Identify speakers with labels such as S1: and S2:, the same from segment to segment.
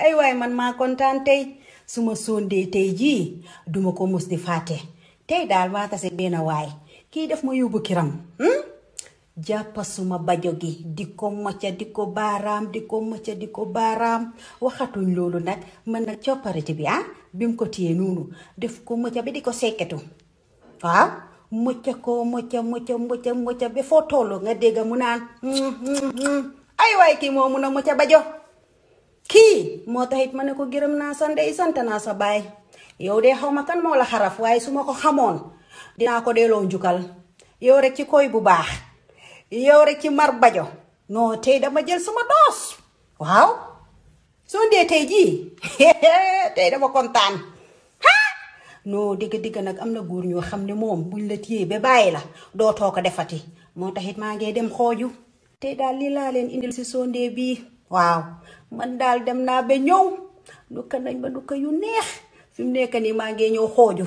S1: ay waay man maa kontaan tey suma sondee tey jii duma ko mus di fàtte tey daal maa tase benn waay kii def ma yóbbu kiram jàppa suma bajo gi di ko mocca di ko baaraam di ko mocca di ko baaraam waxatuñ loolu nag man nag coppariti bi bim ko téye noonu def ko mocca bi di ko sekketu waaw mocca ko mocca ba foo tollu nga dégg mu naan ay waay kii moo mun a mocca bajo kii moo taxit ma ne ko gërëm naa sa ndey sant naa sa baay yow de xaw ma kan moo la xaraf waaye su ma ko xamoon dinaa ko delloo njukkal yow rek ci koy bu baax yow rek ci mar bajo non tey dama jël sama doos waaw soo dee tey jii tey dama kontaan non digg nag am na góor ñoo xam ne moom buñ la téyee ba bàyyi la doo too ko defati moo taxit maa ngi dem xooju tey daal lii laa leen indil si sondee bii waaw man daal dem naa ba ñëw dukka nañ ma dukka yu neex fi mu nekk nii maa ngi ñëw xooju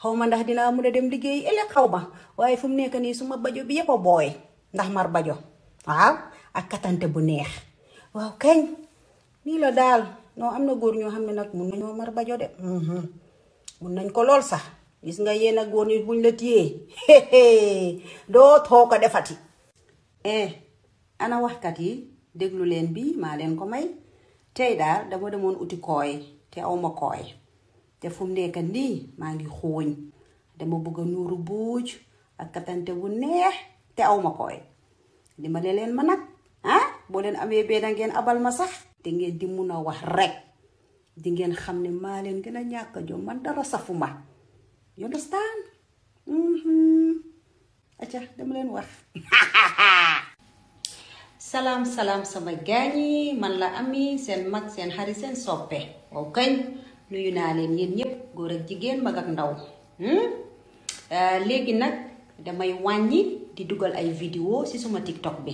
S1: xaw ma ndax dinaa mun a dem liggéey ëllëg xaw ma waaye fu mu nekk nii suma bajo bi yëpp a booy ndax mar bajo waaw ak katante bu neex waaw kañ nii la daal non am na góor ñoo xam ne nag mun nañoo mar bajo de mun nañ ko lool sax gis nga yéen a góor ñi buñ la téyee doo too ko defati ana waxkat yi déglu leen bi maa leen ko may tey daal dama demoon uti kooy te awma kooy te fu mu nekk nii maa ngi xooñ dama bëgg a nuuru buuj ak katante bu neex te awma kooy dimbale leen ma nag boo leen amee benn ngeen abal ma sax te ngeen di mun a wax rek di ngeen xam ne maa leen gën a ñàkk a jom man dara safuma you understand acca dama leen wax salaam sama gaañi man la Ami seen mag seen xarit seen soppe waaw kañ nuyu naa leen yéen ñëpp góor ak jigéen mag ak ndaw léegi nag damay wàññi di dugal ay vidéo ci suma TikTok bi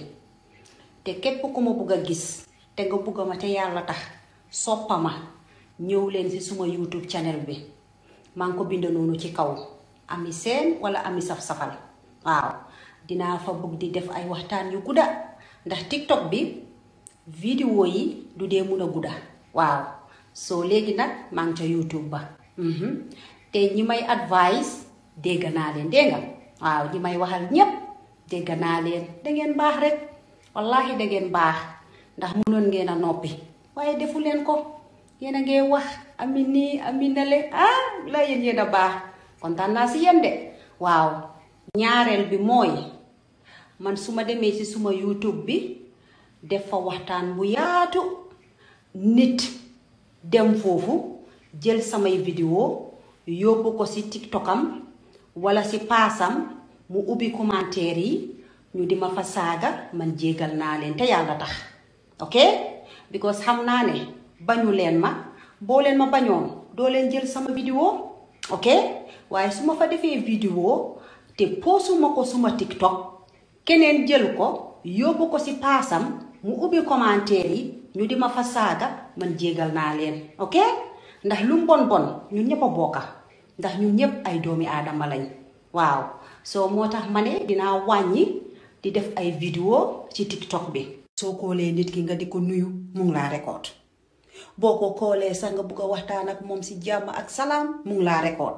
S1: te képp ku ma bugg a gis te nga bugg ma te yàlla tax soppama ñëw leen ci suma YouTube channel bi maa ngi ko bind noonu ci kaw Ami Seen wala Ami Saf-Safal waaw dinaa fa bugg di def ay waxtaan yu gudda ndax TikTok bi vidéo yi du dee mun a gudda waaw soo léegi nag maa ngi ca YouTube ba te ñi may advice dégg naa leen dégg nga waaw ñi may waxal ñépp dégg naa leen dangeen baax rek wallaahi dangeen baax ndax mënoon ngeen a noppi waaye defu leen ko yéen a ngee wax ami nii ami nale la yéen a baax kontaan naa si yéen de waaw ñaareel bi mooy man su ma demee ci suma YouTube bi def fa waxtaan bu yaatu nit dem foofu jël samay vidéo yóbbu ko ci TikTokam wala ci paasam mu ubbi commentaire yi ñu di ma fa saaga man jégal naa leen te yàlla tax ok because xam naa ne bañu leen ma boo leen ma bañoon doo leen jël sama vidéo ok waaye su ma fa defee vidéo te poosuma ko suma TikTok keneen jël ko yóbbu ko ci paasam mu ubbi commentaire yi ñu di ma fa saaga man jégal naa leen ok ndax lu mu bon ñun ñëpp a bokka ndax ñun ñëpp ay doomi aadama lañ waaw soo moo tax ma ne dinaa wàññi di def ay vidéo ci TikTok bi soo koolee nit ki nga di ko nuyu mu ngi laa record boo ko koolee sax nga bugg a waxtaan ak moom ci jàmm ak salaam mu ngi laa record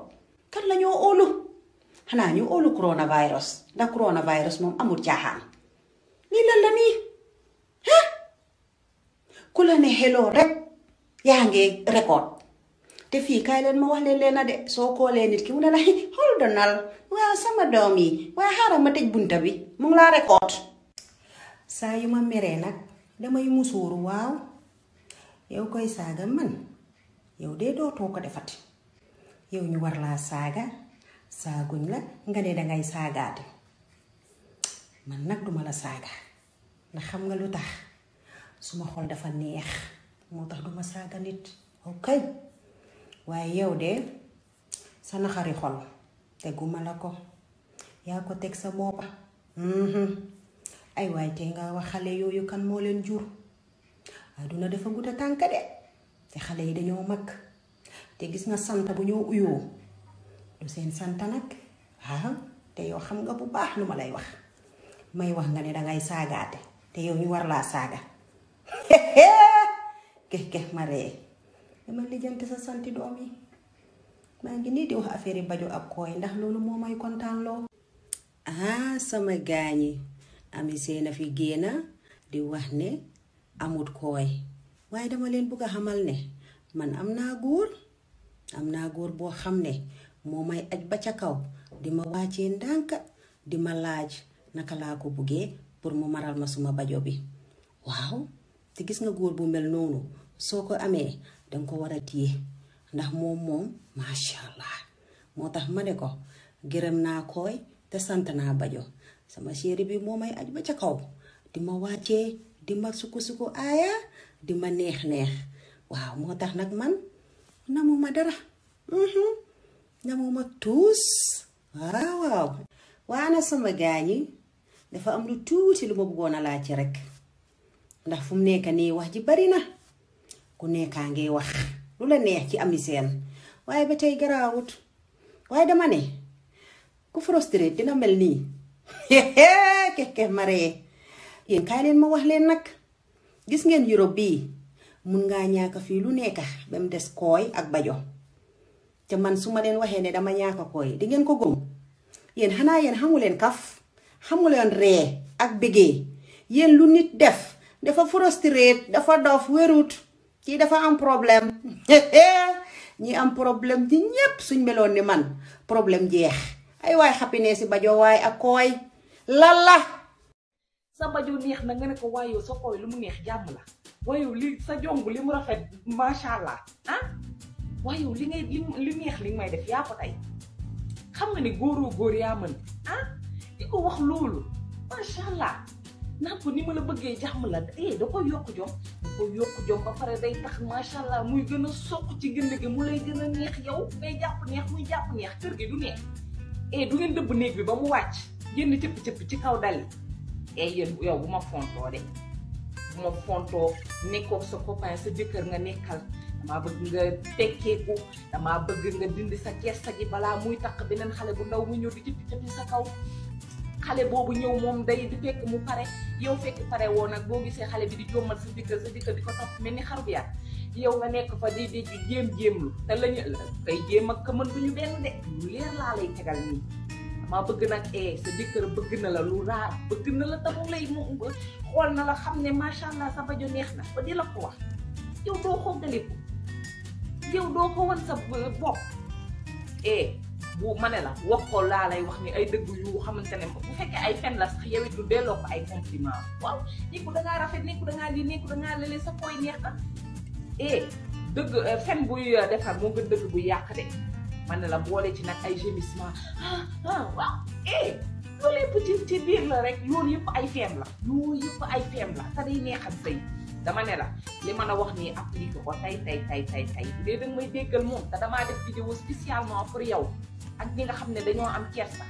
S1: kan la ñoo óolu xanaa ñu óolu coronavirus ndax coronavirus moom amul caaxaan lii lan la nii ku la ne hello rek yaa ngi record te fii kaay leen ma wax leen leena de soo koolee nit ki mu ne la hold onal waa sama doom yi waa xaaral ma tëj bunta bi mu ngi laa record saa yu ma meree nag damay musóoru waaw yow koy saaga man yow de dootoo ko defati yow ñu war laa saaga saaguñ la nga ne dangay saagaate man nag duma la saaga ndax xam nga lu tax suma xol dafa neex moo tax duma saaga nit ok waaye yow de sa naxari xol teguma la ko yaa ko teg sa boppa ay waay te nga wax xale yooyu kan moo leen jur aduna dafa gudd tànk de te xale yi dañoo mag te gis nga sant bu ñoo uyoo du seen sant nag te yow xam nga bu baax lu ma lay wax may wax nga ne dangay saagaate te yow ñu war laa saaga keh ma ree dama lijjanti sa santi doom yi maa ngi nii di wax affaire yi bajo ak kooy ndax loolu moo may kontaan loo. Sama gaañi ami seena fi génna di wax ne amut kooy waaye dama leen bëgg a xamal ne man am naa góor boo xam ne moo may aj ba ca kaw di ma wàccee ndànk di ma laaj naka laa ko buggee pour mu maral ma suma bajo bi. waaw te gis nga góor bu mel noonu soo ko amee danga ko war a téye ndax moom masha Allah moo tax ma ne ko gërëm naa kooy te sant naa bajo sama chéri bi moo may aj ba ca kaw di ma wàccee di ma suku aaya di ma neex waaw moo tax nag man namuma dara namuma tuus waaw waana sama gaañi dafa am lu tuuti lu ma bëggoon a laaj rek ndax fu mu nekk nii wax ji bari na ku nekkaa ngi wax lu la neex ci ami seen waaye ba tey garaawut waaye dama ne ku frustré dina mel nii keke maree yéen kaay leen ma wax leen nag gis ngeen Europe bii mun ngaa ñaaka fii lu nekka ba mu des kooy ak bajo te man su ma leen waxee ne dama ñaaka kooy di ngeen ko gëm yéen xanaa yéen xamuleen kaf xamuleen ree ak bégee yéen lu nit def dafa frustré dafa dof wérut kii dafa am problème ñi am problème di ñépp suñ meloon ni man problème jeex ay waay happiness si bajo waay ak kooy lalla
S2: sa bajo neex na nga ne ko waaye yow sa kooy lu mu neex jàmm la waaye yow li sa jong li mu rafet masha Allah waaye yow li neex li may def yaa ko tey xam nga ne góor yaa mën di ko wax loolu masha Allah naan ko ni ma la bëggee jàmm la da koy yokk jom ba pare day tax masha Allah muy gën a soq ci gënd gi mu lay gën a neex yow ngay jàpp neex muy jàpp neex kër gi du neex du ngeen dëbb néeg bi ba mu wàcc génn cëpp ci kaw dali yéen yow bu ma fontoo de bu ma fontoo nekkoog sa copain sa jëkkër nga nekkal damaa bëgg nga tekkeeku damaa bëgg nga dindi sa kersa gi balaa muy takk beneen xale bu ndaw mu ñëw di cëppi sa kaw xale boobu ñëw moom day di fekk mu pare yow fekk pare woon nag boo gisee xale bi di jommal sa jëkkër di ko topp mel ni xar bi yar yow nga nekk fa di jéem-jéemlu te lañu kay jéem ak mën duñu benn de lu leer laa lay tegal nii dama bëgg nag sa jëkkër bëgg na la lu raar bëgg na la tamu lay mu xool na la xam ne masha Allah sa bajo neex na ba di la ko wax yow doo ko galiku yow doo ko wan sa bopp bu ma ne la wax ko laa lay wax ni ay dëgg yu xamante ne bu fekkee ay fen la sax yow it lu delloo ko ay compliment waaw ni ko dangaa rafet ni ko dangaa lii ni ko dangaa lële sa koy neex na dëgg fen buy defar moo gën dëgg buy yàq de ma ne la boole ci nag ay gémissement waaw loolu yëpp ci biir la rek loolu yëpp ay feem la te day neexal sëy dama ne la li ma la wax nii appliqué ko tey bu dee danga may déggal moom te damaa def vidéo spécialement pour yow ak ñi nga xam ne dañoo am kersa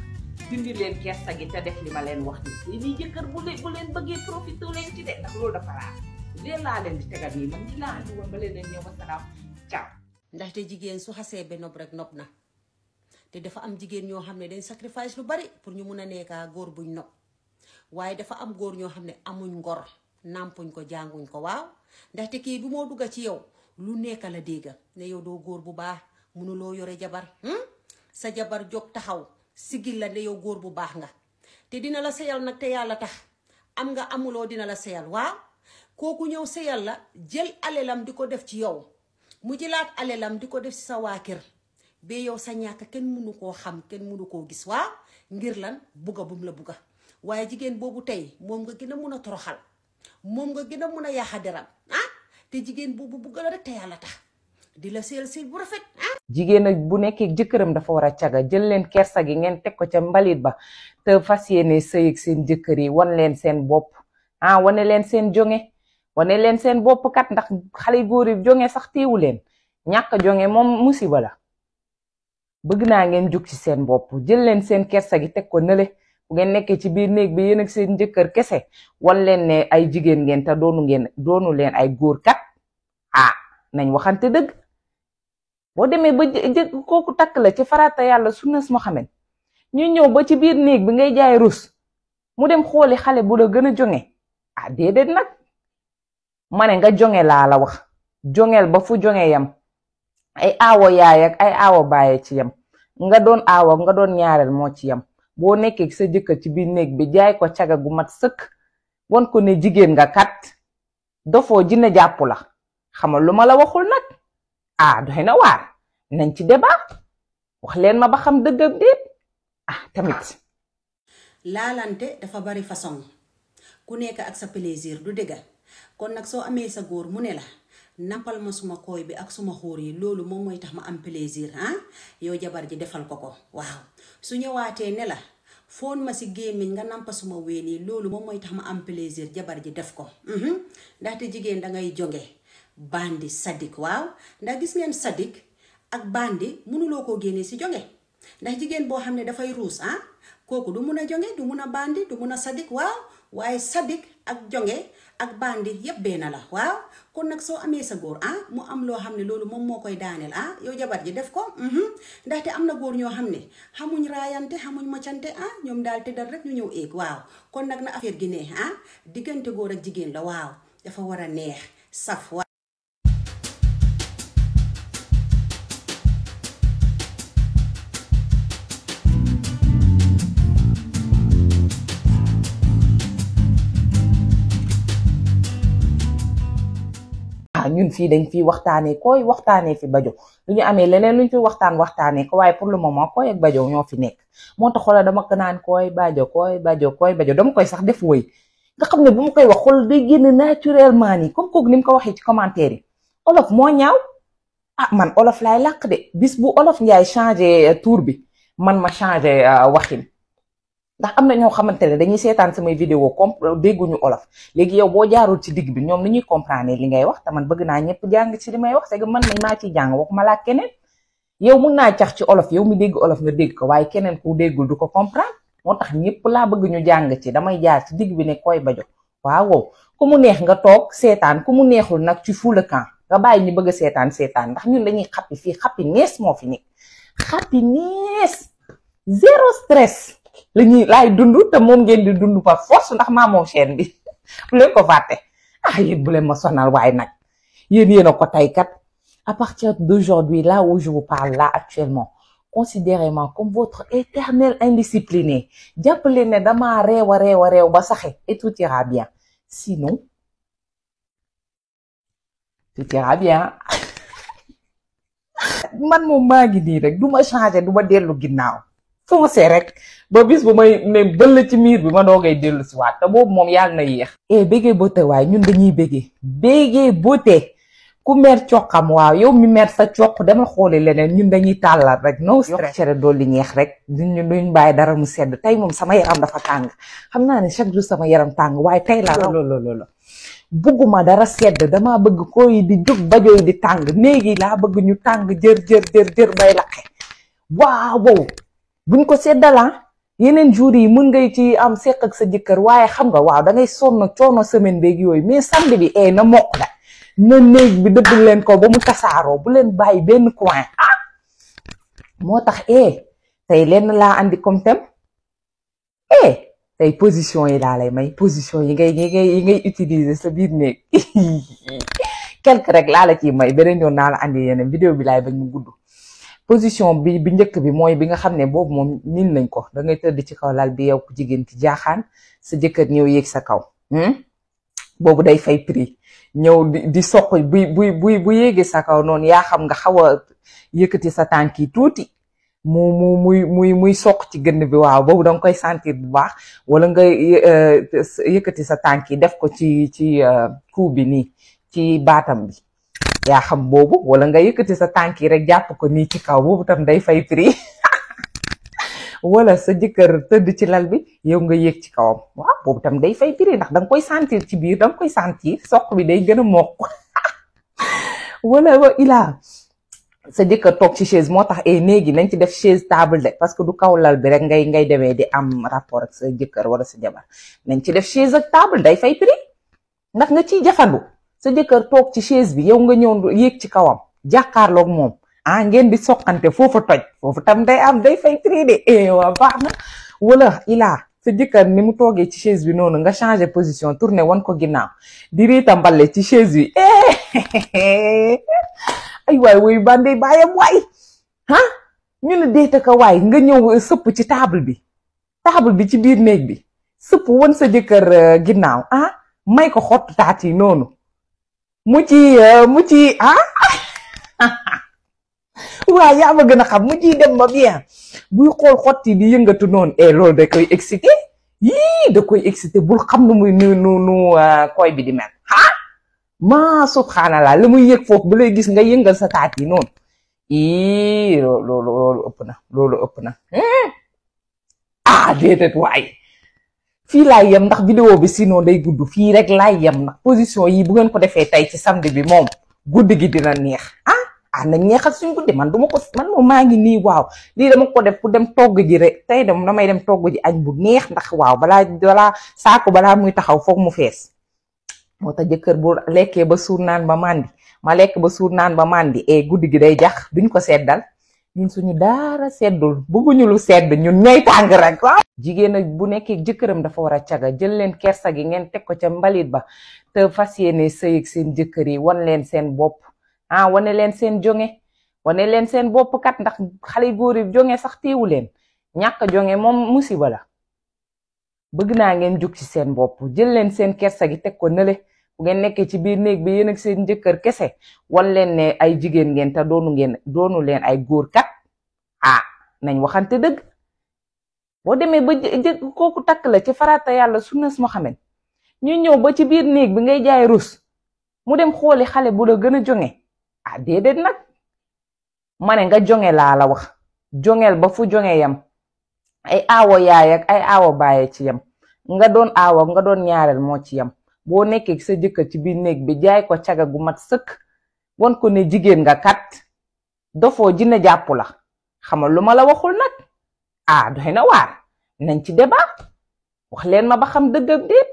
S2: dindi leen kersa gi te def li ma leen wax nii si nii jëkkër bu leen bëggee profité leen ci de ndax loolu dafa raar leen laa leen di tegal nii man ñi laa andi woon ba leen ñëw wasalaam ciao.
S1: ndaxte jigéen su xasee ba nopp rek nopp na te dafa am jigéen ñoo xam ne dañ sacrifice lu bari pour ñu mun a nekkaa góor buñ nopp waaye dafa am góor ñoo xam ne amuñ ngor nàmpuñ ko jànguñ ko waaw ndaxte kii bu moo dugga ci yow lu nekk la dégga ne yow doo góor bu baax mënuloo yore jabar sa jabar jóg taxaw sigil la ne yow góor bu baax nga te dina la seyal nag te yàlla tax am nga amuloo dina la seyal waaw kooku ñëw seyal la jël alelam di ko def ci yow mu jëlaat alelam di ko def ci sa waa kër ba yow sa ñàkk kenn mënu koo xam kenn mënu koo gis waaw ngir lan bugga bum la bugga waaye jigéen boobu tey moom nga gën a mun a toroxal moom nga gën a mun a yaaxa deram te jigéen boobu bugga la rek te yàlla tax di la seel seel bu rafet
S2: jigéen ak bu nekkee jëkkëram dafa war a caga jël leen kersa gi ngeen teg ko ca mbalit ba te fas yéene sëy ak seen jëkkër yi wan leen seen bopp wane leen seen jonge wane leen seen bopp kat ndax xale góor yi jonge sax teewu leen ñàkk jonge moom musiba la bëgg naa ngeen jug ci seen bopp jël leen seen kersa gi teg ko nële bu ngeen nekkee ci biir néeg bi yéen ak seen jëkkër kese wan leen ne ay jigéen ngeen te doonu leen ay góor kat nañ waxante dëgg boo demee ba kooku takk la ci farata yàlla sunnas Muhammad ñu ñëw ba ci biir néeg bi ngay jaay rus mu dem xooli xale bu la gën a jonge déedéet nag ma ne nga jonge laa la wax jongeel ba fu jonge yam ay aawo yaay ak ay aawo bàyyi ci yam nga doon aawo nga doon ñaareel moo ci yam boo nekkee sa jëkkër ci biir néeg bi jaay ko caga gu mat sëkk won ko ne jigéen nga kat dofoo jinne jàpp la xamal lu ma la waxul nag doy na waar nañ ci débat wax leen ma ba xam dëggam déet tamit
S1: laalante dafa bari façon ku nekk ak sa plaisir du dëgga kon nag soo amee sa góor mu ne la nampal ma suma kooy bi ak suma xóor yi loolu moom mooy tax ma am plaisir yow jabar ji defal ko waaw su ñëwaatee ne la foon ma si gémmiñ nga nampa suma ween yi loolu moom mooy tax ma am plaisir jabar ji def ko ndaxte jigéen dangay jonge bandi sadik waaw ndax gis ngeen sadik ak bandi mënuloo koo génnee si jonge ndax jigéen boo xam ne dafay ruus kooku du mun a jonge du mun a bandi du mun a sadik waaw waaye sadik ak jonge ak bandi yépp benn la waaw kon nag soo amee sa góor mu am loo xam ne loolu moom moo koy daaneel yow jabar ji def ko ndaxte am na góor ñoo xam ne xamuñ raayante xamuñ macante ñoom daal tëddal rek ñu ñëw eeg waaw kon nag na affaire gi neex diggante góor ak jigéen la waaw dafa war a neex saf
S2: ñun fii dañ fi waxtaanee koy waxtaanee fi bajo lu ñu amee leneen luñ fi waxtaanee ko waaye pour le moment koy ak bajo ñoo fi nekk moo tax xoolal dama ko naan koy bajo dama koy sax def wëy nga xam ne bu ma koy wax xool day génn naturellement nii comme kooku ni mu ko waxee ci commentaire yi olof moo ñaaw man olof laay làq de bis bu olof njaay changé tour bi man ma changé waxin ndax am na ñoo xamante ne dañuy seetaan samay vidéo dégguñu olof léegi yow boo jaarul ci digg bi ñoom ni ñuy comprendre li ngay wax te man bëgg naa ñëpp jàng ci li may wax c'est que man maa ciy jàng waxuma laa keneen yow mun naa cax ci olof yow mi dégg olof nga dégg ko waaye keneen ku déggul du ko comprendre moo tax ñëpp laa bëgg ñu jàng ci damay jaar ci digg bi ne koy bajo waaw ku mu neex nga toog seetaan ku mu neexul nag ci fous le camp nga bàyyi ñu bëgg a seetaan ndax ñun dañuy xappi fii xappi nees moo fi nekk xappi nees zéro stress laay dund te moom ngeen di dund par force ndax maa moom chaîne bi bu leen ko fàtte yéen bu leen ma sonal waaye nag yéen a ko tey kat à partir d'aujourd'hui là où je vous parle là actuellement considérez-moi comme votre éternel indiscipliné jàppale ne damaa réew ba saxe et tout ira bien sinon tout ira bien man moom maa ngi nii rek du ma changer du ma dellu ginnaaw foncé rek ba bis bu may ne bëll ci miir bi ma doogay dellu si waat te boobu moom yàlla na yéex bégee beauté waaye ñun dañuy bégee beauté ku mer coqam waaw yow mi mer sa coq demal xooli leneen ñun dañuy tàllal rek no stress cere dool li ñeex rek duñ bàyyi dara mu sedd tey moom sama yaram dafa tàng xam naa ne chaque jour sama yaram tàng waaye tey la loolu bugguma dara sedd dama bëgg koy di jóg bajoy di tàng néegi laa bëgg ñu tàng jër bay laqe waaw buñ ko seddalan yeneen jours yi mën ngay ci am seq ak sa jëkkër waaye xam nga waaw dangay sonn coono semaine beeg yooyu mais samedi bi na mokk la na néeg bi dëbb leen ko ba mu tasaaroo bu leen bàyyi benn coin moo tax tey lenn laa andi comme thème tey position yi laa lay may position yi ngay utiliser sa biir néeg quelque rek laa la ciy may beneen yoon naa la andi yeneen vidéo bi laay bañ mu gudd position bi njëkk bi mooy bi nga xam ne boobu moom nin nañ ko da ngay tëdd ci kaw lal bi yow ku jigéen ki jaaxaan sa jëkkër ñëw yéeg sa kaw boobu day fay prix ñëw di soq bu yéegee sa kaw noonu yaa xam nga xaw a yëkkati sa tànk yi tuuti muy soq ci gënn bi waaw boobu danga koy sentir bu baax wala nga yëkkati sa tànk yi def ko ci cou bi nii ci baatam bi yaa xam boobu wala nga yëkkati sa tànk yi rek jàpp ko nii ci kaw boobu tam day fay prix wala sa jëkkër tëdd ci lal bi yow nga yéeg ci kawam waaw boobu tam day fay prix ndax danga koy sentir ci biir danga koy sentir soq bi day gën a mokk wala ilaa sa jëkkër toog ci chaise moo tax néegi nañ ci def chaise table de parce que du kaw lal bi rek ngay demee di am rapport ak sa jëkkër wala sa jabar nañ ci def chaise ak table day fay prix ndax nga ciy jafandu sa jëkkër toog ci chaise bi yow nga ñëw yéeg ci kawam jàkkaarloog moom ngeen di soqante foofu toj foofu tam day am day fay prix de waa baax na wala ilaa sa jëkkër ni mu toogee ci chaise bi noonu nga changer position tourner wan ko ginnaaw di riita mbale ci chaise bi ay waay woyu bandey bàyyam waay ah ñu ne déeta ka waay nga ñëw sëpp ci table bi ci biir néeg bi sëpp wan sa jëkkër ginnaaw may ko xottu taat yi noonu mu ci waa yaa ma gën a xam mu ciy dem ba bien buy xool xotti di yëngatu noonu loolu da koy excité da koy excité bul xam nu muy nu koy bi di mel ma subhanallah la muy yëg foofu ba lay gis nga yëngal sa taat yi noonu loolu ëpp na déedéet waay fii laay yem ndax vidéo bi sinon day gudd fii rek laay yem ndax position yi bu ngeen ko defee tey ci samedi bi moom guddi gi dina neex nañ neexal suñ guddi man moom maa ngi nii waaw lii dama ko def pour dem togg ji rek tey damay dem togg ji añ bu neex ndax waaw balaa muy taxaw foog mu fees moo tax jëkkër bu lekkee ba suur naan ba màndi ma lekk ba suur naan ba màndi guddi gi day jax duñ ko seddal ñun suñu daara seddul bëgguñu lu sedd ñun ñooy tàng rek waaw jigéen bu nekkee jëkkëram dafa war a caga jël leen kersa gi ngeen teg ko ca mbalit ba te fas yéene sëy ak seen jëkkër yi wan leen seen bopp wane leen seen jonge wane leen seen bopp kat ndax xale góor yi jonge sax teewu leen ñàkk jonge moom musiba la bëgg naa ngeen jug ci seen bopp jël leen seen kersa gi teg ko nële bu ngeen nekkee ci biir néeg bi yéen ak seen jëkkër kese wan leen ne ay jigéen ngeen te doonu leen ay góor kat nañ waxante dëgg boo demee ba kooku takk la ci farata yàlla sunnas Muhammad ñu ñëw ba ci biir néeg bi ngay jaay rus mu dem xooli xale bu la gën a jonge déedéet nag ma ne nga jonge laa la wax jongeel ba fu jonge yam ay aawo yaay ak ay aawo baaye ci yam nga doon aawo nga doon ñaareel moo ci yam boo nekkee sa jëkkër ci biir néeg bi jaay ko caga gu mat sëkk won ko ne jigéen nga kat dofoo jinne jàpp la xamal lu ma la waxul nag doy na waar nañ ci débat wax leen ma ba xam dëggam déet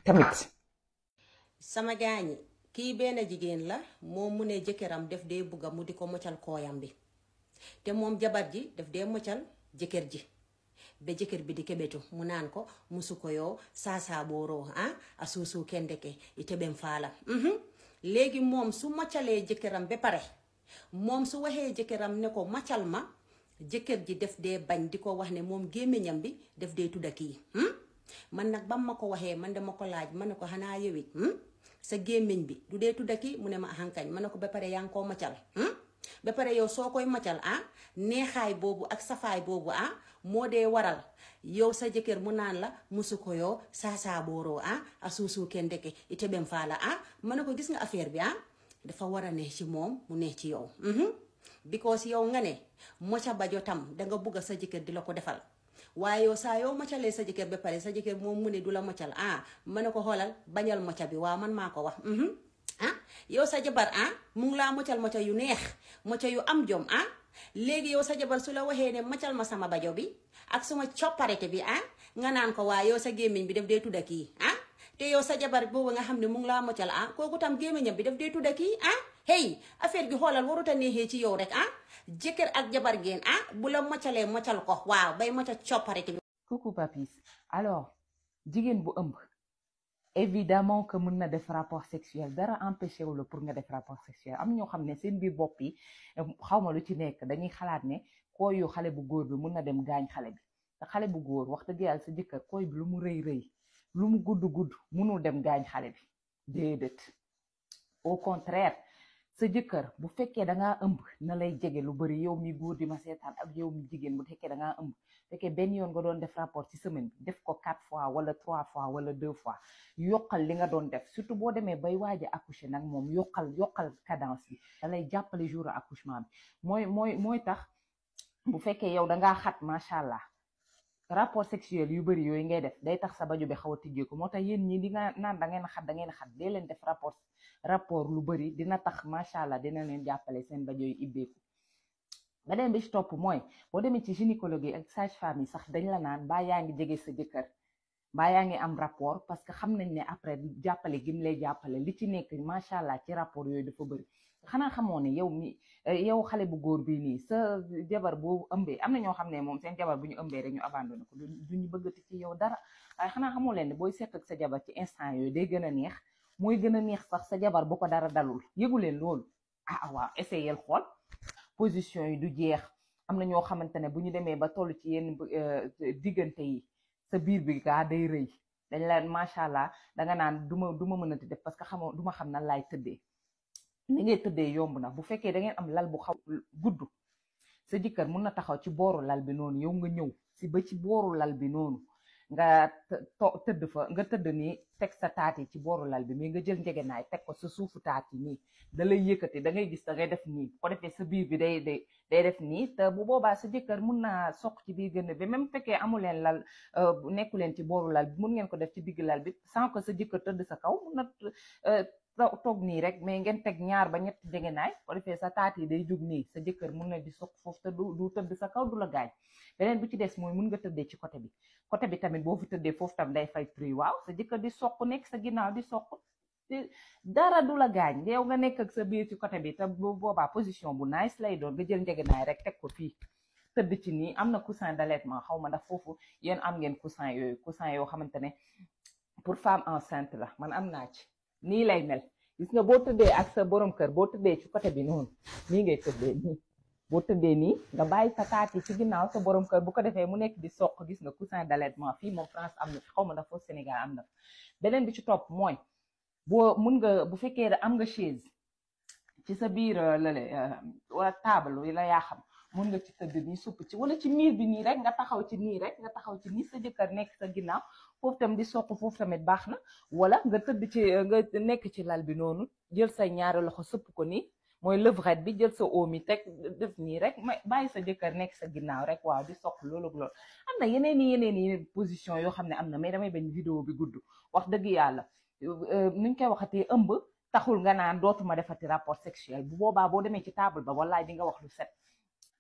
S2: tamit
S1: sama gaañi kii benn jigéen la moom mu ne jëkkëram def dee bugga mu di ko moccal kooyam bi te moom jabar ji def dee moccal jëkkër ji ba jëkkër bi di kebetu mu naan ko musu ko yow saa booroo a suusu kendeke ite bem faala léegi moom su moccalee jëkkëram ba pare moom su waxee jëkkëram ne ko moccal ma jëkkër ji def dee bañ di ko wax ne moom gémmiñam bi def dee tudda kii man nag bam ma ko waxee man dama ko laaj ma ne ko xanaa yowit sa gémmiñ bi du dee tudda kii mu ne ma ahankañ ma ne ko ba pare yaa ngi koo moccal ba pare yow soo koy moccal neexaay boobu ak safaay boobu moo dee waral yow sa jëkkër mu naan la musu ko yow saa booroo a suusu kenn deke ite bem faala ma ne ko gis nga affaire bi dafa war a neex ci moom mu neex ci yow because yow nga ne moca bajo tam danga bugga sa jëkkër di la ko defal waaye yow saa yow mocalee sa jëkkër ba pare sa jëkkër moom mu ne du la mocal ma ne ko xoolal bañal moca bi waaw man maa ko wax yow sa jabar mu ngi laa mocal moca yu neex moca yu am jom léegi yow sa jabar su la waxee ne mocal ma sama bajo bi ak suma copparete bi nga naan ko waa yow sa gémmiñ bi daf dee tudda kii te yow sa jabar boobu nga xam ne mu ngi laa mocal kooku tam gémmiñam bi daf dee tudda kii hey affaire bi xoolal waruta neexee ci yow rek jëkkër ak jabar geen bu la mocalee mocal ko waaw bay moca copparete bi.
S2: Coucou papis, alors jigéen bu ëmb évidemment que mën na def rapport sexuel dara empêché wu la pour nga def rapport sexuel am ñoo xam ne seen biir bopp yi xawma lu ci nekk dañuy xalaat ne kooyu xale bu góor bi mën na dem gaañ xale bi te xale bu góor wax dëgg yàlla sa jëkkër kooy bi lu mu rëy lu mu gudd mënul dem gaañ xale bi déedéet au contraire sa jëkkër bu fekkee dangaa ëmb na lay jege lu bari yow mi góor di ma seetaan ak yow mi jigéen bu fekkee dangaa ëmb fekkee benn yoon nga doon def rapport ci semaine bi def ko 4 fois wala 3 fois wala 2 fois yokkal li nga doon def surtout boo demee bay waaj a accoucher nag moom yokkal cadence bi da lay jàppale jour accouchement bi mooy tax bu fekkee yow dangaa xat macha allah rapport sexuel yu bari yooyu ngay def day tax sa bajo bi xaw a tijjeeku moo tax yéen ñi di nga naan da ngeen xat dee leen def rapport lu bari dina tax macha allah dina leen jàppale seen bajo yi ibbeeku. beneen bi ci topp mooy boo demee ci gynécologue yi ak sage-femme yi sax dañ la naan baa yaa ngi jege sa jëkkër mbaa yaa ngi am rapport parce que xam nañ ne après jàppale gim lay jàppale li ci nekk macha allah ci rapport yooyu dafa bëri xanaa xamoo ne yow mi yow xale bu góor bii nii sa jabar boo ëmbee am na ñoo xam ne moom seen jabar bu ñu ëmbee rek ñu abandonné ko duñu bëggati ci yow dara waaye xanaa xamoo leen ne booy seq ak sa jabar ci instant yooyu day gën a neex mooy gën a neex sax sa jabar bu ko dara dalul yëgu leen loolu waaw essayel xool position yi du jeex am na ñoo xamante ne bu ñu demee ba toll ci yenn diggante yi sa biir bi gaa day rëy dañ la macha allah danga naan du ma mënati def parce que xamoo du ma xam nan laay tëddee ni ngay tëddee yomb na bu fekkee da ngeen am lal bu xaw gudd sa jëkkër mun na taxaw ci booru lal bi noonu yow nga ñëw si ba ci booru lal bi noonu nga tëdd fa nga tëdd nii teg sa taat yi ci booru lal bi mais nga jël njegenaay teg ko sa suufu taat yi nii da lay yëkkati da ngay gis da ngay def nii ko defee sa biir bi day def nii te bu boobaa sa jëkkër mun naa soq ci biir gën bi même fekkee amu leen lal nekku leen ci booru lal bi mun ngeen ko def ci digg lal bi sans que sa jëkkër tëdd sa kaw mun na toog nii rek mais ngeen teg ñaar ba ñetti njegenaay ko defee sa taat yi day jóg nii sa jëkkër mun na di soq foofu te du tëdd sa kaw du la gaañ beneen bi ci des mooy mun nga tëddee ci côté bi tamit boo fi tëddee foofu tam day fay prix waaw sa jëkkër di soq nekk sa ginnaaw di soq dara du la gaañ yow nga nekk ak sa biir ci côté bi te bu boobaa position bu nice lay doon nga jël njegenaay rek teg ko fii tëdd ci nii am na coussin d'allaitement xaw ma ndax foofu yéen am ngeen coussin yoo xamante ne pour femme enceinte la man am naa ci nii lay mel gis nga boo tëddee ak sa borom kër boo tëddee ci côté bi noonu nii ngay tëddee nii boo tëddee nii nga bàyyi sa taat yi ci ginnaaw sa borom kër bu ko defee mu nekk di soq gis nga coussin d'allaitement fii moom France am na fi xaw ma ndax foofu Sénégal am na beneen bi ci topp mooy mun nga bu fekkee am nga chaise ci sa biir lale wala table yi la yaa xam mun nga ci tëdd nii supp ci wala ci miir bi nii rek nga taxaw ci nii rek nga taxaw ci nii sa jëkkër nekk sa ginnaaw foofu tam di soq foofu tamit baax na wala nga tëdd ci nga nekk ci lal bi noonu jël say ñaari loxo sëpp ko nii mooy levrette bi jël sa oom yi teg def nii rek bàyyi sa jëkkër nekk sa ginnaaw rek waaw di soq loolu am na yeneen position yoo xam ne am na mais damay bañ vidéo bi gudd wax dëgg yàlla nuñ koy waxatee ëmb taxul nga naan dootuma defati rapport sexuel bu boobaa boo demee ci table ba wallaay di nga wax lu set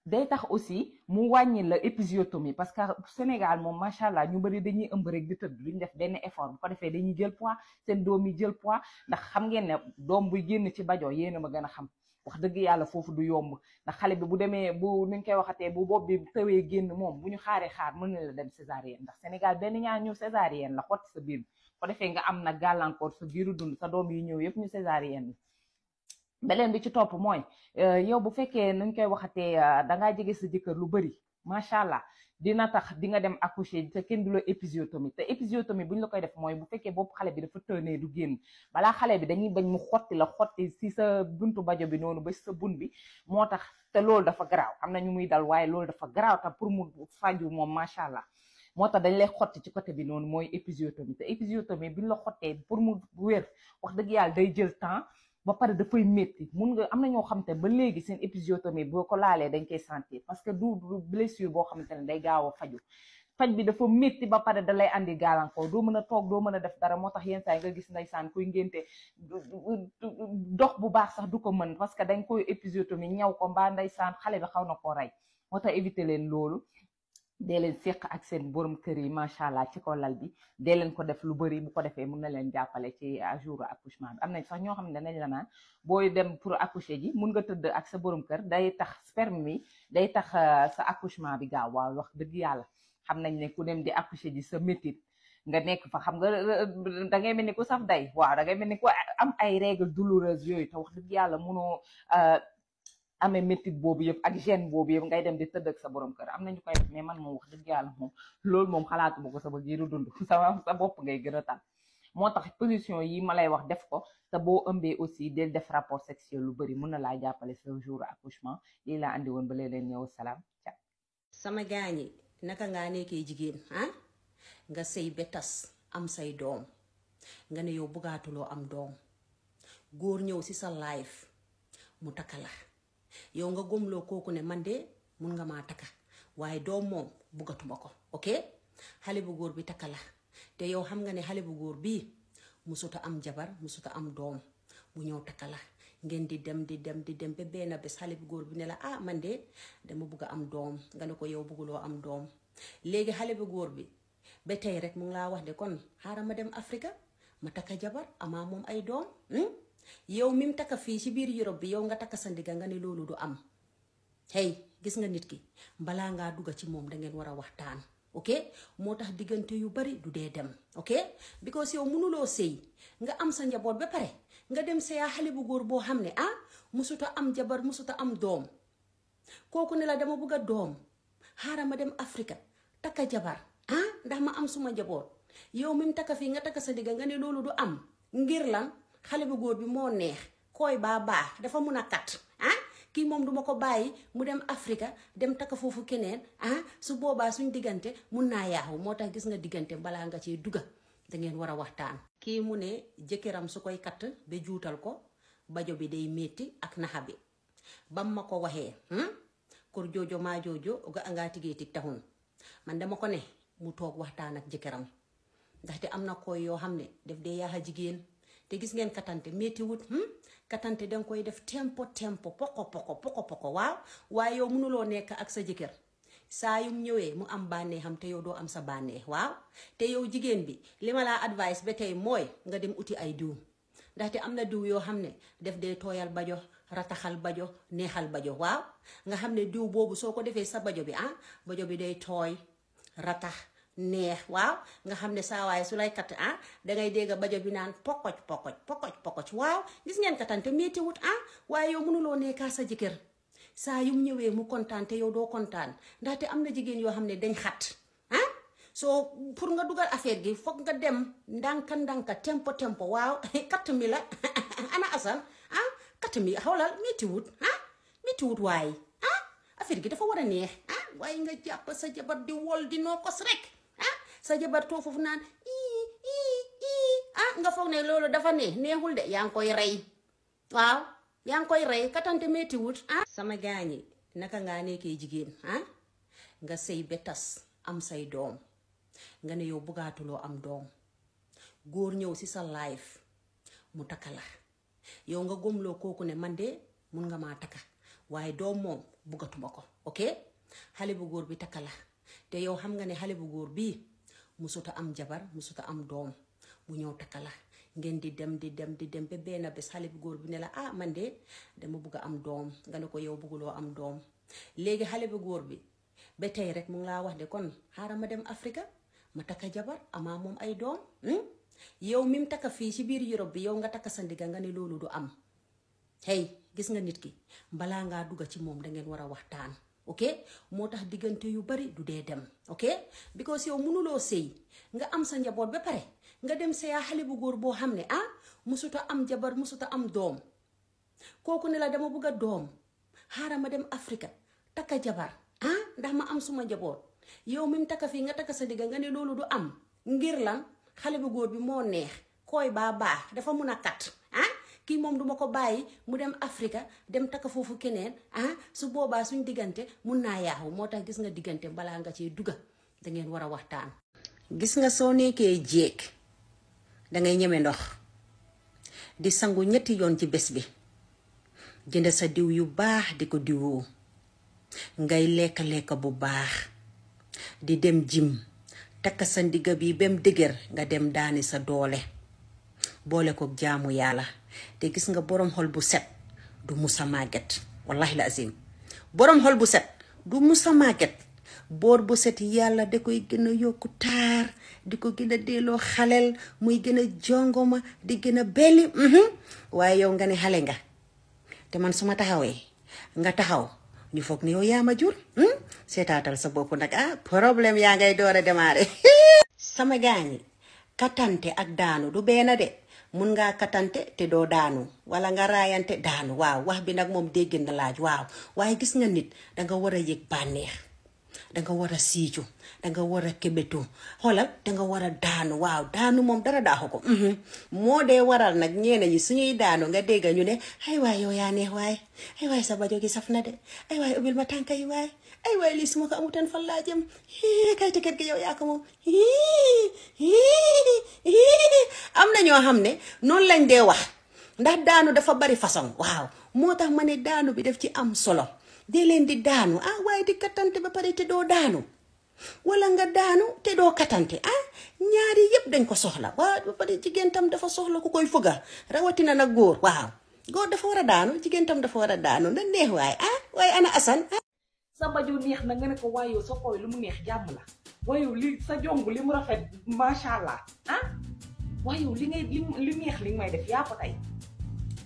S2: day tax aussi mu wàññi la épisiotomie parce que Sénégal moom macha allah ñu bëri dañuy ëmb rek di tëdd duñ def benn effort bu ko defee dañuy jël poids seen doom yi jël poids ndax xam ngeen ne doom buy génn ci bajo yéen a ma gën a xam wax dëgg yàlla foofu du yomb ndax xale bi bu demee bu nuñ koy waxatee bu bopp bi tawee génn moom bu ñu xaar mën na la dem césarienne ndax Sénégal benn ñaar ñu césarienne la xotti sa biir ko defee nga am nag gàllankoor sa biiru dund sa doom yi ñëw yëpp ñu césarienne beneen bi ci topp mooy yow bu fekkee nuñ koy waxatee dangaa jege sa jëkkër lu bëri macha allah dina tax di nga dem accoucher te kenn du la épisiotomie te épisiotomie bu ñu la koy def mooy bu fekkee bopp xale bi dafa tënee du génn balaa xale bi dañuy bañ mu xotti si sa buntu bajo bi noonu ba sa bun bi moo tax te loolu dafa garaaw am na ñu muy dal waaye loolu dafa garaaw te pour mu faju moom macha allah moo tax dañ lay xotti ci côté bi noonu mooy épisiotomie te épisiotomie bi ñu la xottee pour mu wér wax dëgg yàlla day jël temps ba pare dafay métti mun nga am na ñoo xamante ba léegi seen épisiotomie boo ko laalee dañ koy sentir parce que du blessure boo xamante ne day gaaw a faj bi dafa métti ba pare da lay andi gàllankoor doo mën a toog doo mën a def dara moo tax yenn saa yi nga gis ndeysaan kuy ngénte dox bu baax sax du ko mën parce que dañ koy épisiotomie ñaw ko mbaa ndeysaan xale bi xaw na koo rey moo tax éviter leen loolu dee leen séq ak seen borom kër yi macha allah ci kaw lal bi dee leen ko def lu bëri bu ko defee mun na leen jàppale ci jour accouchement bi am nañ sax ñoo xam ne danañ la naan booy dem pour accoucher ji mun nga tëdd ak sa borom kër day tax sperme mi day tax sa accouchement bi gaaw waaw wax dëgg yàlla xam nañ ne ku dem di accoucher ji sa métit nga nekk fa xam nga da ngay mel ni ku saf day waaw da ngay mel ni ku am ay règles douloureuses yooyu te wax dëgg yàlla munoo amee métit boobu yëpp ak gêne boobu yëpp ngay dem di tëdd ak sa borom kër am nañu koy def mais man moom wax dëgg yàlla moom loolu moom xalaatuma ko sama giiru dund sa bopp ngay gën a tal moo tax position yi ma lay wax def ko te boo ëmbee aussi del def rapport sexuel lu bëri mën na laa jàppale sa jour accouchement lii laa andi woon ba leen ñëw salaam ca
S1: sama gaañi naka ngaa nekkee jigéen nga sëy ba tas am say doom nga ne yow bëggaatuloo am doom góor ñëw si sa life mu takka la yow nga gomloo kooku ne man de mun nga maa takka waaye doom moom buggatuma ko ok xale bu góor bi takka la te yow xam nga ne xale bu góor bii musuta am jabar musuta am doom mu ñëw takka la ngeen di dem ba benn bés xale bu góor bi ne la man de dama bugg a am doom nga ne ko yow bugguloo am doom léegi xale bu góor bi ba tey rek mu ngi laa wax de kon xaaral ma dem Afrika ma takka jabar amaa moom ay doom yow mi mu takka fii ci biir Europe bi yow nga takka sa ndigga nga ne loolu du am hey gis nga nit ki balaa ngaa dugga ci moom dangeen war a waxtaan ok moo tax diggante yu bari du dee dem ok because yow mënuloo sëy nga am sa njaboot ba pare nga dem sëyaa xale bu góor boo xam ne musuta am jabar musuta am doom kooku ne la dama bëgg a doom xaaral ma dem Afrika takka jabar ndax ma am suma njaboot yow mi mu takka fii nga takka sa digga nga ne loolu du am ngir lan xale bu góor bi moo neex koy baa baax dafa mun a kat kii moom duma ko bàyyi mu dem Afrika dem takka foofu keneen su boobaa suñ diggante mun naa yaaxu moo tax gis nga diggante balaa nga ci dugga dangeen war a waxtaan kii mu ne jëkkëram su koy katt ba juutal ko bajo bi day metti ak naxa bi bam ma ko waxee kur joojo maa joojo ga angaa tigee tig taxun man dama ko ne mu toog waxtaan ak jëkkëram ndaxte am na koy yoo xam ne def dee yaaxa jigéen te gis ngeen katante metti wut katante danga koy def tempo poko waaw waaye yow mënuloo nekk ak sa jëkkër saa yum ñëwee mu am bànnee xam te yow doo am sa bànnee waaw te yow jigéen bi li ma laa advice ba tey mooy nga dem uti ay diw ndaxte am na diw yoo xam ne def dee tooyal bajo rataxal bajo neexal bajo waaw nga xam ne diw boobu soo ko defee sa bajo bi bajo bi day tooy ratax neex waaw nga xam ne saa waaye su lay kat dangay dégg bajo bi naan pokoj waaw gis ngeen katante metti wut waaye yow mënuloo nekkaa sa jëkkër saa yum ñëwee mu kontaan te yow doo kontaan ndaxte am na jigéen yoo xam ne dañ xat soo pour nga dugal affaire gi foog nga dem ndànka tempo waaw katt mi la ana asan katt mi xoolal metti wut waaye affaire gi dafa war a neex waaye nga jàpp sa jabar di wol di noo kos rek sa jabar too foofu naan nga foog ne loolu dafa neexul de yaa ngi koy rey waaw yaa ngi koy rey katante metti wut sama gaañi naka ngaa nekkee jigéen nga sëy ba tas am say doom nga ne yow bëggaatuloo am doom góor ñëw ci sa life mu takka la yow nga gomloo kooku ne man de mun nga maa takka waaye doom moom bëggatuma ko ok xale bu góor bi takka la te yow xam nga ne xale bu góor bii musuta am jabar musuta am doom bu ñëw takka la ngeen di dem ba benn bés xale bu góor bi ne la man de dama bëgg a am doom nga ne ko yow bëgguloo am doom léegi xale bu góor bi ba tey rek mu ngi laa wax de kon xaaral ma dem Afrika ma takka jabar amaa moom ay doom yow mi mu takka fii ci biir Europe bi yow nga takka sa ndigga nga ne loolu du am hey gis nga nit ki balaa ngaa dugga ci moom dangeen war a waxtaan ok moo tax diggante yu bari du dee dem ok because yow mënuloo sëy nga am sa njaboot ba pare nga dem sëyaa xale bu góor boo xam ne musuta am jabar musuta am doom kooku ne la dama bëgg a doom xaaral ma dem Afrika takka jabar ndax ma am suma njaboot yow mi mu takka fii nga takka sa digga nga ne loolu du am ngir lan xale bu góor bi moo neex koy baa baax dafa mun a kat kii moom duma ko bàyyi mu dem Afrika dem takka foofu keneen su boobaa suñ diggante mun naa yaaxu moo tax gis nga diggante balaa nga ci dugga dangeen war a waxtaan gis nga soo nekkee jéeg dangay ñeme ndox di sangu 3 yoon ci bés bi jënd sa diw yu baax di ko diwoo ngay lekk bu baax di dem jim takk sa ndigga bi bem dëgër nga dem daani sa doole boole ko jaamu yàlla te gis nga borom xol bu set du musa màgget wallahi la azim borom xol bu set du musa màgget boor bu set yàlla da koy gën a yokku taar di ko gën a delloo xaleel muy gën a jongoma di gën a belli waaye yow nga ne xale nga te man suma taxawee nga taxaw ñu foog ne yow yaa ma jur seetaatal sa bopp nag problème yaa ngay door a démarrer sama gaañi katante ak daanu du benn de mun ngaa katante te doo daanu wala nga raayante daanu waaw wax bi nag moom dégg na laaj waaw waaye gis nga nit danga war a yëg bànneex danga war a siiju danga war a kebetu xoolal danga war a daanu waaw daanu moom dara daaxu ko moo dee waral nag ñeena ñi suñuy daanu nga dégg ñu ne ay waay yow yaa neex waay ay waay sa bajo gi saf na de ay waay ubbil ma tànka yi waay ay waay lii su ma ko amutan fan laa jëm kay ticket gi yow yaa ko moom am na ñoo xam ne noonu lañ dee wax ndax daanu dafa bari façon waaw moo tax ma ne daanu bi daf ci am solo dee leen di daanu waaye di kattante ba pare te doo daanu wala nga daanu te doo katante ñaari yëpp dañ ko soxla waaw ba pare jigéen tam dafa soxla ku koy fëgga rawatina nag góor waaw góor dafa war a daanu jigéen tam dafa war a daanu na neex waaye ana Assane
S2: sa baju neex na nga ne ko waaye yow sa koy lu mu neex jàmm la waaye yow li sa jong li mu rafet macha allah waaye yow li neex li may def yaa ko tey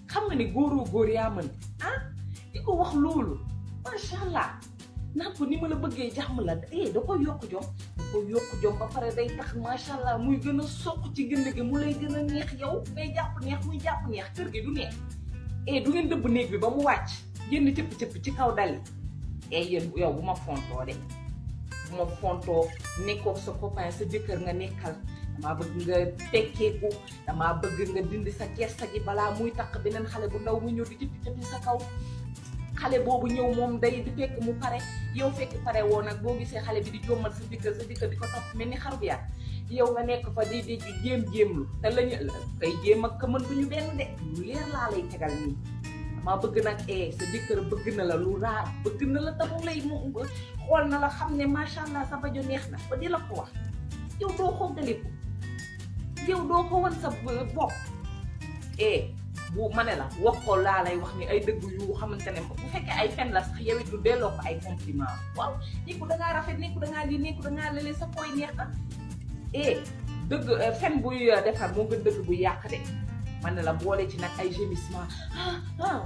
S2: xam nga ne góor yaa mën di ko wax loolu macha allah naan ko ni ma la bëggee jàmm la da koy yokk jom ba pare day tax macha allah muy gën a soq ci gënd gi mu lay gën a neex yow ngay jàpp neex muy jàpp neex kër gi du neex du ngeen dëbb néeg bi ba mu wàcc génn cëpp ci kaw dali yéen yow bu ma fontoo de bu ma fontoo nekkoo sa copain sa jëkkër nga nekkal damaa bëgg nga tekkeeku damaa bëgg nga dindi sa kersa gi balaa muy takk beneen xale bu ndaw mu ñëw di cëppi sa kaw xale boobu ñëw moom day di fekk mu pare yow fekk pare woo nag boo gisee xale bi di jommal sa jëkkër di ko topp mel ni xar bu yàgg yow nga nekk fa di jéem-jéemlu te lañu kay jéem ak mën duñu benn de lu leer laa lay tegal nii maa bëgg nag sa jëkkër bëgg na la lu raar bëgg na la tamu lay mu xool na la xam ne macha allah sa bajo neex na ba di la ko wax yow doo xoogaliku yow doo ko wan sa bopp bu ma ne la wax ko laa lay wax ni ay dëgg yu xamante ne bu fekkee ay fen la sax yow it lu delloo ko ay compliment waaw ni ko dangaa rafet ni ko dangaa lii ni ko dangaa lële sa koy neex na dëgg fen buy defar moo gën dëgg buy yàq de man ne la boole ci nag ay gémissement waaw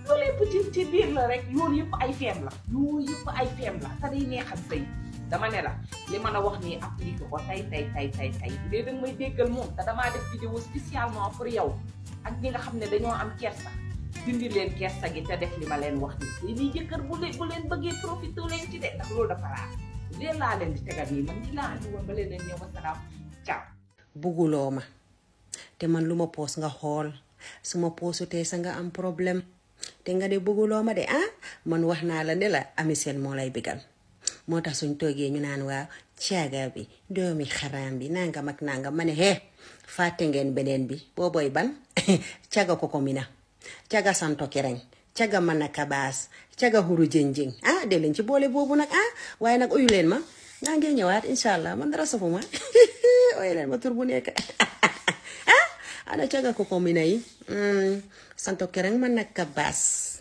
S2: loolu yëpp ci biir la rek loolu yëpp ay feem la te day neexal sëy dama ne la li mën a wax nii appliqué ko tey bu dee danga may déggal moom te damaa def vidéo spécialement pour yow ak ñi nga xam ne dañoo am kersa dindi leen kersa gi te def li ma leen wax nii lii jëkkër bu leen bëggee profité leen ci de ndax loolu dafa raar leen laa leen di tegal nii man ñi laa andi woon ba leen ñëw wasalaam ciao
S1: bugguloo ma te man lu ma poos nga xool su ma poosutee sa nga am problème te nga de bugguloo ma de man wax naa la ne la Ami Sène moo lay bigal moo tax suñ toogee ñu naan waaw caaga bi doomi xaraam bi nangam ak nangam ma ne fàtte ngeen beneen bi boobooy ban caga ko mina caga santo kireñ caga man a kabaas caga huru jënjëng de leen ci boole boobu nag waaye nag uyu leen ma naa ngeen ñëwaat incha allah man dara safuma uyu leen ma tur bu nekk ana caga ko mina yi santo kireñ man a kabaas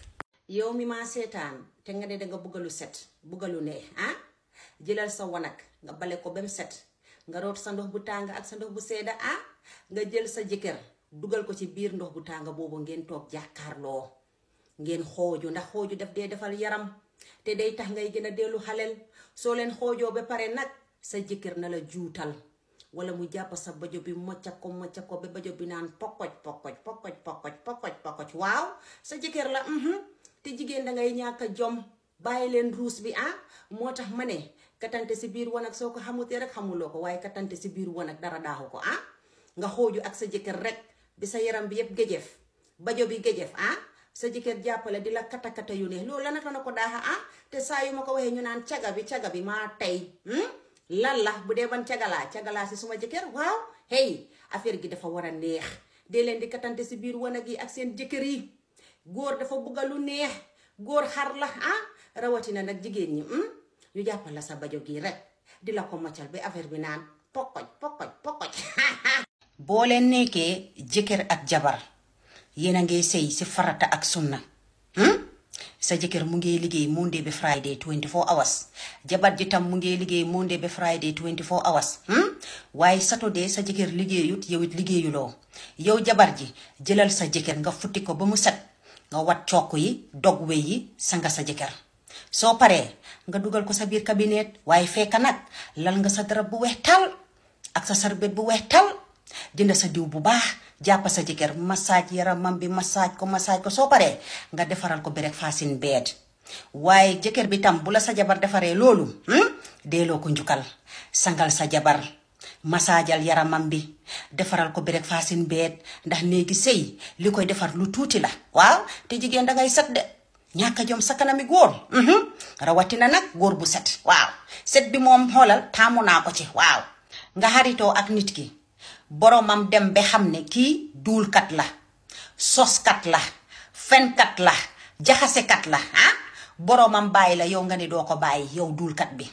S1: yow mi ma seetaan te nga ne danga bëggalu set bëggalu neex jëlal sa wanak nga bale ko bem set nga root sa ndox bu tàng ak sa ndox bu seeda nga jël sa jëkkër dugal ko ci biir ndox bu tàng boobu ngeen toog jàkkaarloo ngeen xooju ndax xooju def dee defal yaram te day tax ngay gën a dellu xaleel soo leen xoojoo ba pare nag sa jëkkër na la juutal wala mu jàpp sa bajo bi mocca ko ba bajo bi naan pokoj waaw sa jëkkër la te jigéen dangay ñàkk jom bàyyi leen ruus bi moo tax ma ne katante si biir wanag soo ko xamutee rek xamuloo ko waaye katante si biir wanag dara daaxu ko nga xooju ak sa jëkkër rek bi sa yaram bi yëpp géjef bajo bi géjef sa jëkkër jàppale di la kata yu ne loolu la naka na ko daaxa te saa yu ma ko waxee ñu naan caga bi maa tey lan la bu dee ban cagalaa si suma jëkkër waaw affaire gi dafa war a neex dee leen di katante si biir wanag yi ak seen jëkkër yi góor dafa bugga lu neex góor xar la rawatina nag jigéen ñi ñu jàppal la sa bajo gi rek di la ko moccal ba affaire bi naan pokoj boo leen nekkee jëkkër ak jabar yéen a ngi sëy si farata ak sunna sa jëkkër mu ngi liggéey Monday ba Friday 24 hours jabar ji tam mu ngi liggéey Monday ba Friday 24 hours waaye Saturday sa jëkkër liggéeyut yow it liggéeyuloo yow jabar ji jëlal sa jëkkër nga futti ko ba mu set nga wat cokk yi dog we yi sanga sa jëkkër soo paree nga dugal ko sa biir cabinet waaye fekk nag lal nga sa darab bu weex tal ak sa sarbet bu weex tal jënd sa diw bu baax jàpp sa jëkkër massage yaramam bi massage ko soo paree nga defaral ko breakfast in bed waaye jëkkër bi tam bu la sa jabar defaree loolu deeloo ko njukkal sangal sa jabar masaajal yaramam bi defaral ko breakfast in bed ndax néegi sëy li koy defar lu tuuti la waaw te jigéen dangay set de ñàkka jom sa kanami góor rawatina nag góor bu set waaw set bi moom xoolal taamu naa ko ci waaw nga xaritoo ak nit ki boromam dem ba xam ne kii duulkat la soskat la fenkat la jaxasekat la boromam bàyyi la yow nga ne doo ko bàyyi yow duulkat bi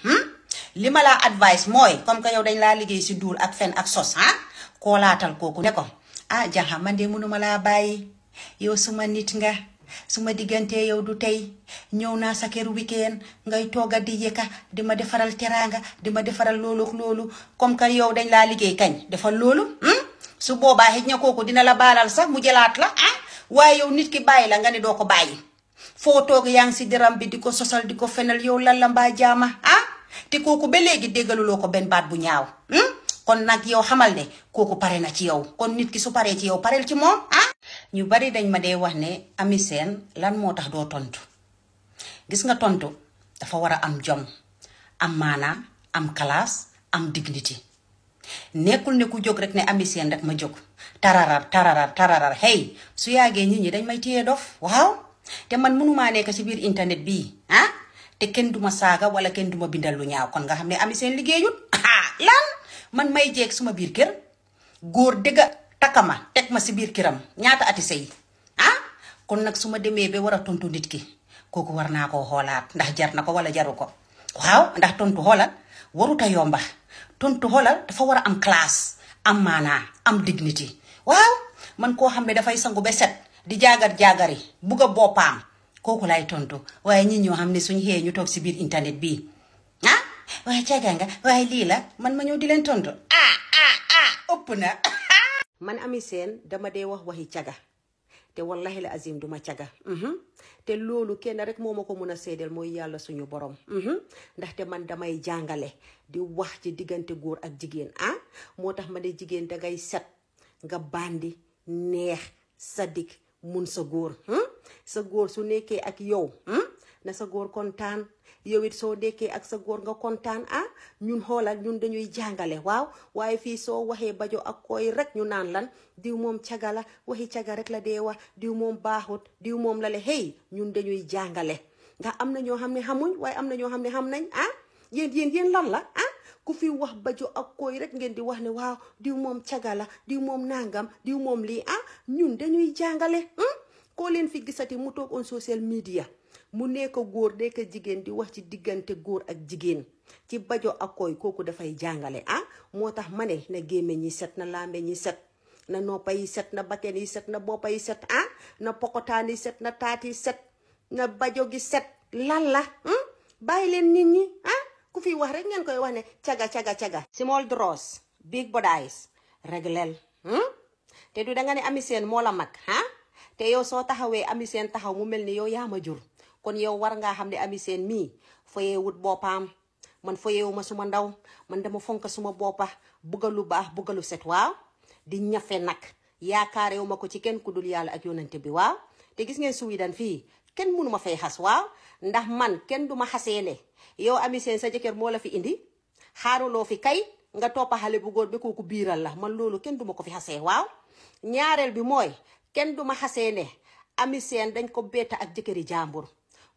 S1: li ma laa advice mooy comme que yow dañ laa liggéey si duul ak fen ak sos koolaatal kooku ne ko jaxa man de mënuma laa bàyyi yow suma nit nga suma diggante yow du tey ñëw naa sa kër weekend ngay tooga di yëkka di ma defaral teraanga di ma defaral loolu comme que yow dañ laa liggéey kañ defal loolu su boobaa xëj na kooku dina la baalal sax mu jëlaat la waaye yow nit ki bàyyi la nga ne doo ko bàyyi foo toog yaa ngi si deram bi di ko sosal di ko fenal yow lan la mbaa jaama te kooku ba léegi déggaluloo ko benn baat bu ñaaw kon nag yow xamal ne kooku pare na ci yow kon nit ki su paree ci yow pareel ci moom ñu bari dañ ma dee wax ne Ami Seen lan moo tax doo tontu gis nga tontu dafa war a am jom am maanaa am classe am dignity nekkul ne ku jóg rek ne Ami Seen rek ma jóg tararar hey su yàggee nit ñi dañ may téye dof waaw te man mënumaa nekk ci biir internet bii te kenn duma saaga wala kenn duma bindal lu ñaaw kon nga xam ne Ami Seen liggéeyut lan man may jeeg suma biir kër góor dëgga takama teg ma si biir këram ñaata ati sëy kon nag su ma demee ba war a tontu nit ki kooku war naa koo xoolaat ndax jar na ko wala jaru ko waaw ndax tontu xoolal waruta yomba tontu xoolal dafa war a am classe am maanaa am dignity waaw man koo xam ne dafay sangu ba set di jaagar-jaagari bugg a boppaam kooku lay tontu waaye ñi ñoo xam ne suñ xëyee ñu toog si biir internet bii waaye caga nga waaye lii la man ma ñëw di leen tontu ëpp na man Ami Seen dama dee wax waxi caga te wallahi la azim duma caga te loolu kenn rek moo ma ko mën a seedeel mooy yàlla suñu borom ndaxte man damay jàngale di wax ci diggante góor ak jigéen moo tax ma ne jigéen dangay set nga bandi neex sadik mun sa góor su nekkee ak yow na sa góor kontaan yow it soo dekkee ak sa góor nga kontaan ñun xoolal ñun dañuy jàngale waaw waaye fii soo waxee bajo ak koy rek ñu naan lan diw moom caga la waxi caga rek la dee wax diw moom baaxut diw moom la le hey ñun dañuy jàngale ndax am na ñoo xam ne xamuñ waaye am na ñoo xam ne xam nañ yéen lan la ku fi wax bajo ak koy rek ngeen di wax ne waaw diw moom caga la diw moom nangam diw moom lii ñun dañuy jàngale koo leen fi gisati mu toog on social media mu nekk góor nekk jigéen di wax ci diggante góor ak jigéen ci bajo ak koy kooku dafay jàngale moo tax ma ne na gémmiñ ñi set na lambe ñi set na noppa yi set na bakken yi set na boppa yi set na pokotaan yi set na taat yi set na bajo gi set lan la bàyyi leen nit ñi ku fi wax rek ngeen koy wax ne caga small draws big bodies reglel te du danga ne Ami Seen moo la mag te yow soo taxawee Ami Seen taxaw mu mel ni yow yaa ma jur kon yow war ngaa xam ne Ami Seen mii foyee wut boppam man foyeewu ma suma ndaw man dama fonk suma boppa bugga lu baax bugga lu set waaw di ñafe nag yaakaarewu ma ko ci kenn ku dul yàlla ak yonante bi waaw te gis ngeen Sweden fii kenn mënu ma fay xas waaw ndax man kenn du ma xaseele yow Ami Seen sa jëkkër moo la fi indi xaaruloo fi kay nga toppa xale bu góor bi kooku biiral la man loolu kenn duma ko fi xasee waaw ñaareel bi mooy kenn duma xasee ne Ami Seen dañ ko betta ak jëkkëri jàmbur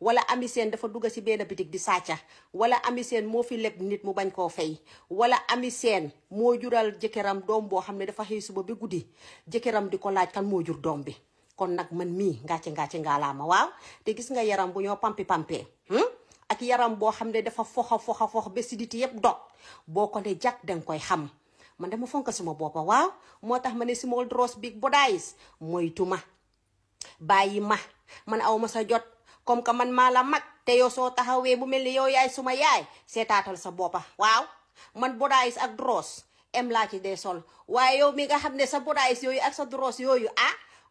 S1: wala Ami Seen dafa dugg ci benn bitik di sàcca wala Ami Seen moo fi leb nit mu bañ koo fay wala Ami Seen moo jural jëkkëram doom boo xam ne dafa xëy suba bi guddi jëkkëram di ko laaj kan moo jur doom bi kon nag man mii ngàcce ngaalaama waaw te gis nga yaram bu ñoo pampee ak yaram boo xam ne dafa foxa ba siditi yépp dog boo ko ne jag danga koy xam man dama fonk suma boppa waaw moo tax ma ne small draws big bodies moytu ma bàyyi ma man aw ma sa jot comme que man maa la mag te yow soo taxawee bu mel ni yow yaay suma yaay seetaatal sa boppa waaw man bodies ak draws laa ci dee sol waaye yow mi nga xam ne sa bodies yooyu ak sa draws yooyu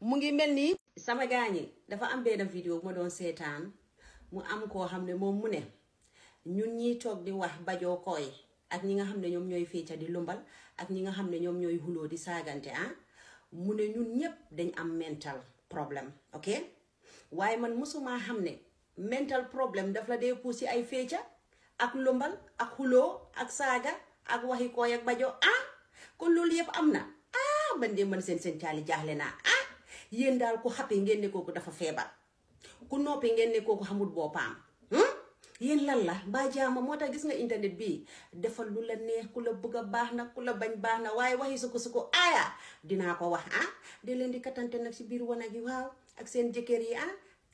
S1: mu ngi mel nii sama gaañi dafa am benn vidéo bu ma doon seetaan mu am koo xam ne moom mu ne ñun ñiy toog di wax bajoo koy ak ñi nga xam ne ñoom ñooy fecca di lumbal ak ñi nga xam ne ñoom ñooy xuloo di saagante mu ne ñun ñëpp dañ am mental problème ok waaye man mosuma xam ne mental problème daf la dee puusi ay fecca ak lumbal ak xuloo ak saaga ak waxi koy ak bajo kon loolu yëpp am na man de man seen caali jaaxle naa yéen daal ku xappee ngeen ne kooku dafa feebar ku noppi ngeen ne kooku xamul boppam yéen lan la mbaa jaama moo tax gis nga internet bi defal lu la neex ku la bëgg a baax na ku la bañ baax na waaye waxi suko dinaa ko wax di leen di katante nag si biir wana gi waaw ak seen jëkkër yi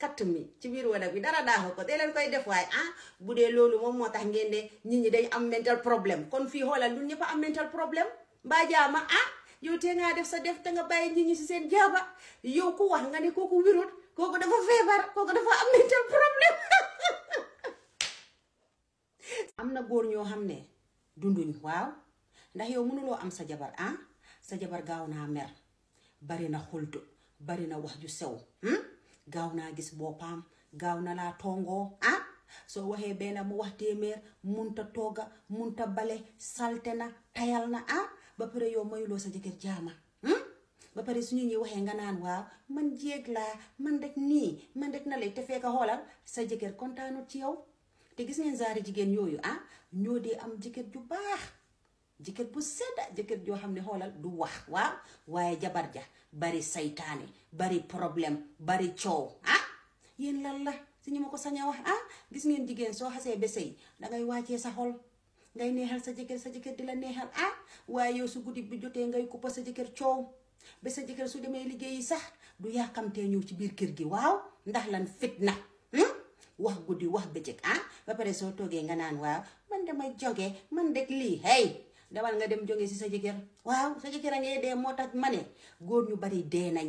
S1: katt mi ci biir wanag bi dara daaxu ko dee leen koy def waaye bu dee loolu moom moo tax ngeen de nit ñi dañ am mental problème kon fii xoolal ñun ñëpp am mental problème mbaa jaama yow te ngaa def sa def te nga bàyyi nit ñi si seen jaaba yow ku wax nga ne kooku wirut kooku dafa feebar kooku dafa am mental problème am na góor ñoo xam ne dunduñ waaw ndax yow mënuloo am sa jabar sa jabar gaaw naa mer bari na xultu bari na wax ju sew gaaw naa gis boppam gaaw na laa tongoo soo waxee benn mu wax téeméer munta tooga munta bale salte na tayal na ba pare yow mayuloo sa jëkkër jaama ba pare suñu ñuy waxee nga naan waaw man jéeg laa man rek nii man rek na lay te fekk xoolal sa jëkkër kontaanut ci yow te gis ngeen zaari jigéen yooyu ñoo dee am jëkkër ju baax jëkkër bu sedda jëkkër joo xam ne xoolal du wax waaw waaye jabar ja bari saytaane bari problème bari coow yéen lan la si ñu ma ko sañ a wax gis ngeen jigéen soo xasee ba sëy dangay wàccee sa xol ngay neexal sa jëkkër di la neexal waaye yow su guddi bi jotee ngay kuppa sa jëkkër coow ba sa jëkkër su demee liggéeyi sax du yàkkamtee ñëw ci biir kër gi waaw ndax lan fitna wax guddi wax bëccëg ba pare soo toogee nga naan waaw man damay jóge man rek lii hey dawal nga dem jóge si sa jëkkër waaw sa jëkkër a ngay dee moo tax ma ne góor ñu bari dee nañ